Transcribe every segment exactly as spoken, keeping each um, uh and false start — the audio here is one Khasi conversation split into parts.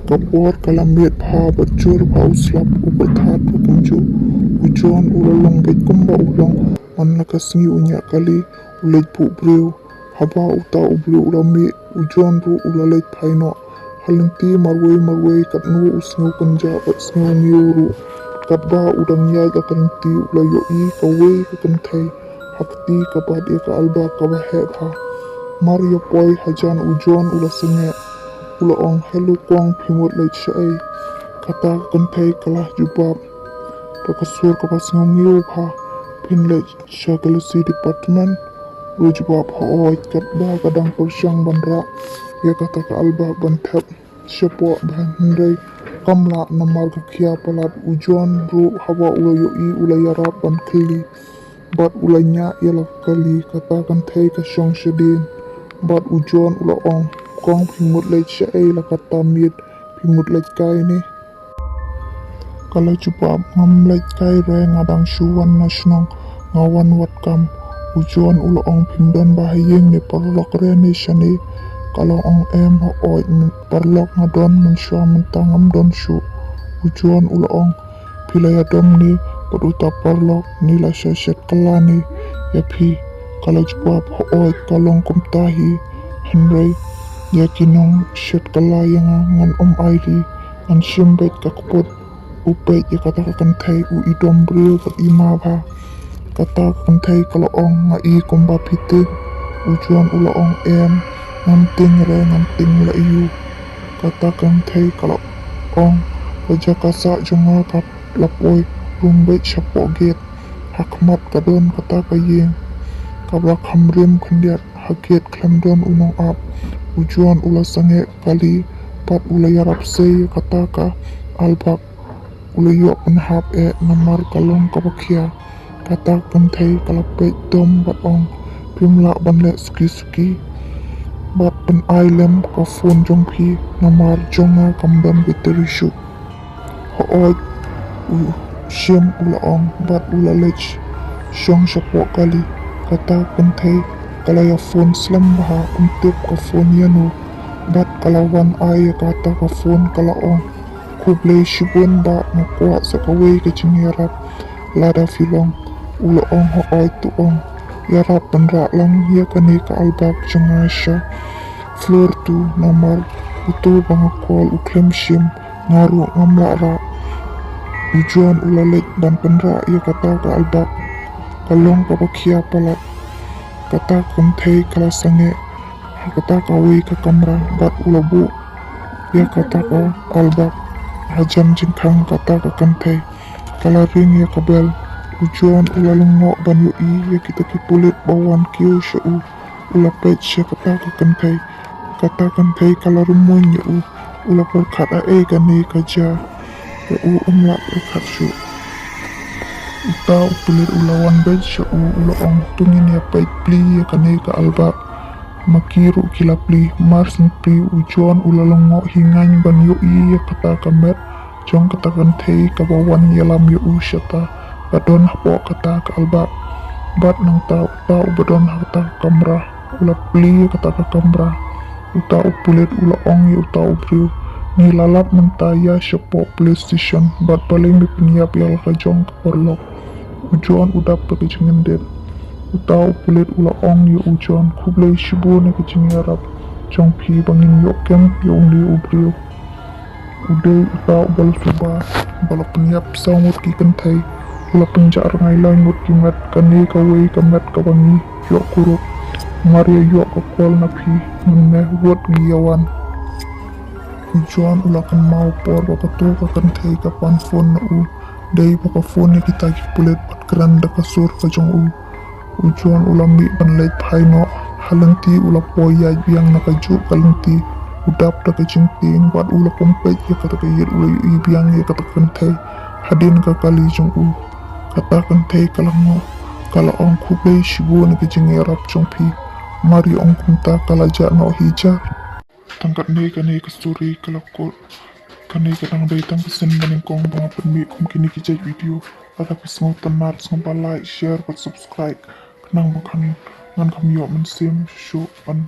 Ka por ka la miet bha bad jur bha u slap u pyrthat ruh kumjuh. U John u la long beit kumba u long man la ka sngi u ñiah kali u leit buh briew. Haba uta u briew u la mih u John ruh u la leit phai noh. Ha lynti marwei marwei katno u sngew kynjah bad sngew ngiew ruh. Katba u dang ïaid ha ka lynti u la ïohi kawei ka kynthei ha kti ka bat ïa ka albak kaba heh bha. Mar ïa poi hajan u John u la sangeh u la ong, "Hello kong, phi mut leit shaei?" Kata ka kynthei ka la jubab da ka sur kaba sngew ngiew bha, "Phin leit sha ka Lucy Department." U la jubab, "Hooid," katba ka dang pyrshang ban rah ïa kata ka albak ban thep shapoh bha hynrei kam lah namar ka khia palat. U John ruh haba u la ïohi u la ïarap ban khylli bad u la ñiah ïa la ka kali. Kata ka kynthei ka shong shadien bad u John u la ong, "Kong, phi mut leit shaei la katta miet, phi mut leit kai ne?" Ka la jubab, "Ngam leit kai re, nga dang shu wan na shnong, nga wan wat kam." U John u la ong, "Phim don bha ha ïing ne paralok re ne shane?" Ka la ong, "Em, hooid, paralok nga don, mynshuwa mynta ngam don shuh." U John u la ong, "Phi la ïadom ne bad uta paralok ne la sha shet kylla ne ïa phi?" Ka la jubab, "Hooid, ka long kumta hi, hynrei ïa ki nong shet kylla ïa nga ngan ym ai ri, ngan shim beit ka kput." U peit ïa kata ka kynthei u i dom briew bad i ma bha. Kata ka kynthei ka la ong, "Nga i kumba phi tip." U John u la ong, "Em, ngam tieng re, ngam tieng la ïu." Kata ka kynthei ka la ong, "Ka jaka sah jong nga ka la poi rung beit shapoh gate. Ha khmat ka don kata ka ïing kaba la kham rim khyndiat, ha gate khlem don u nongap." U John u la sangeh kali bad u la ïarap sei ïa kata ka albak. U la ïoh pynhap eh namar ka long kaba khia. Kata ka kynthei ka la peit dom bad ong, "Phim lah ban leh suki suki bad pynai lem ka phone jong phi namar jong nga kam don battery shuh." "Hooid," u shim u la ong bad u la leit shong shapoh kali. Kata ka kynthei ka la ïa phone slem bha, ym tip ka phone ïa no bad ka la wan ai ïa kata ka phone ka la ong, "Khublei shibun bah, nga kwah sa kawei ka jingïarap lada phi long." U la ong, "Hooid to ong, ïarap ban rah lang ïa kane ka albak jong nga sha floor two namar uto ba nga call u khlem shim, nga ruh ngam lah rah." U John u la leit ban pynrah ïa kata ka albak. Ka long kaba khia palat. Kata ka kynthei ka la sangeh ha kata kawei ka kamra bad u la buh ïa kata ka albak hajan jingkhang kata ka kynthei. Ka la ring ïa ka bell. U John u la lyngngoh ban ïohi ïa kita ki pulit ba wan kiew sha u. U la peit sha kata ka kynthei. Kata ka kynthei ka la rymmuiñ ïa u. U la pyrkhat, "Haei kane ka jia ïa u, um lah pyrkhat shuh." Uta u pulit u la wan beit sha u, u la ong, "To ngin ïa peit plie ïa kane ka albak." Ma ki ruh ki la plie. Mar shen plie u John u la lyngngoh hi ngaiñ ban ïohi ïa kata ka met jong kata ka kynthei kaba wan ïalam ïa u shata ba don hapoh kata ka albak. Bad nangta uta uba don ha kata ka kamra u la plie ïa kata ka kamra. Uta u pulit u la ong ïa uta u briew, "Ngi la lap mynta ïa shapoh police station bad balei me pynïap ïa la ka jong ka paralok?" U John u dap da ka jingïndit. Uta u pulit u la ong ïa u John, "Khublei shibun ïa ka jingïarap jong phi ba ngin ïoh kem ïa une u briew." U dei uta uba la suba ba la pynïap saw ngut ki kynthei, u la pynjah rngai lai ngut ki met, kane kawei ka met kaba ngi ïoh kurup. Mar ïa ïoh ka call na phi mynne, wat ngi ïa wan. U John u la kynmaw por ba kato ka kynthei ka pan phone na u. Dei ba ka phone ïa kita ki pulit bad kren da ka sur ka jong u. U John u la mih ban leit phai noh. Ha lynti u la poi ïaid biang na kajuh ka lynti. U dap da ka jingtieng bad u la pom peit ïa kata ka ïit, u la ïohi biang ïa kata ka kynthei hadien ka kali jong u. Kata ka kynthei ka la ngoh, ka la ong, "Khublei shibun ïa ka jingïarap jong phi. Mar ïa ong kumta ka la jah noh hi jar." Tang katne kane ka story ka la kut. Kane ka dang dei tang ka sien banyngkong ba nga pynmih kum kine ki jait video. Lada phi sngewtynnat sngewbha like, share bad subscribe. Khnang ba kan ngan kham ïoh mynsiem shuh ban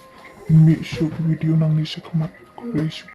mih shuh ki video nangne shakhmat. Khublei shibun.